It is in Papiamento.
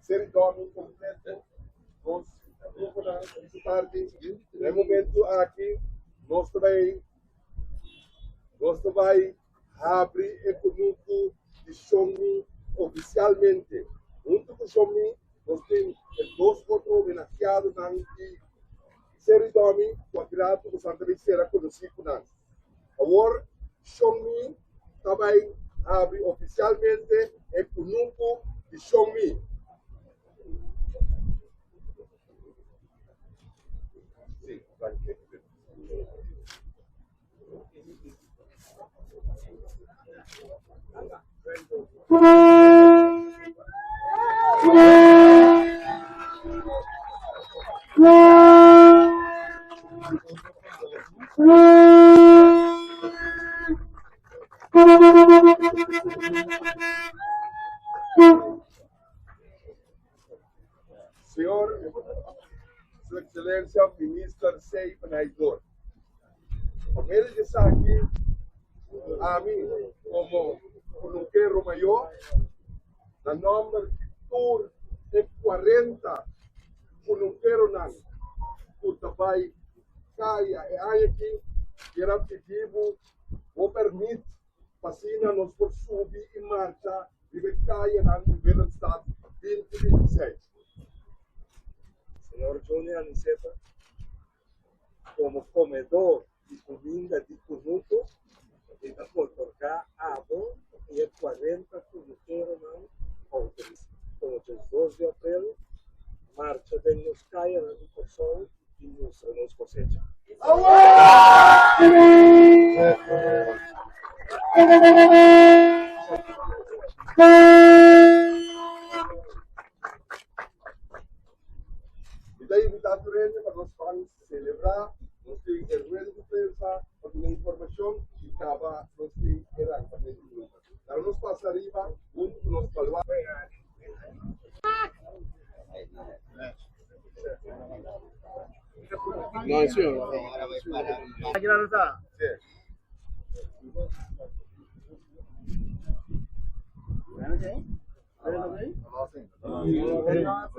Seridómi kompleto, nos gruponan di parti. Na e momento aki nos ta bai nos ta bai habri e kunuku di Shonmi ofisialmente. Huntu ku Shonmi nos tin e dos otro homenageadonan di Seridómi ku a gratu ku Santa bai sera konosí ku nan. Awor Shon Mi ta bai habri ofisialmente e kunuku di Shon Mi. Sí, danki. Señor, Su Excelencia Minister Sevenheidoor. Pa medio di esaki, ami komo kunukero mayor, na nòmber di tur e 40 kunukeronan ku ta bai kaya e aña aki, kier a pidi bo bo pèrmit pa asina nos por subi i marcha riba e kayanan di Willemstad 2026. Señor Johnny Aniceta, komo komedor di kuminda di kunuku, mi ta otorgá abo i e 40 kunukeronan outorisá komo 12 di aprel marcha den nos kayanan di Kòrsou i mustra nos kosecha. Mi ta invitá tur hende pa nos ban selebrá. Nos tin e rueda di prensa pa duna informashon i kaba nos tin e rankamentu di number. Laga nos pasa ariba huntu ku nos baluarte.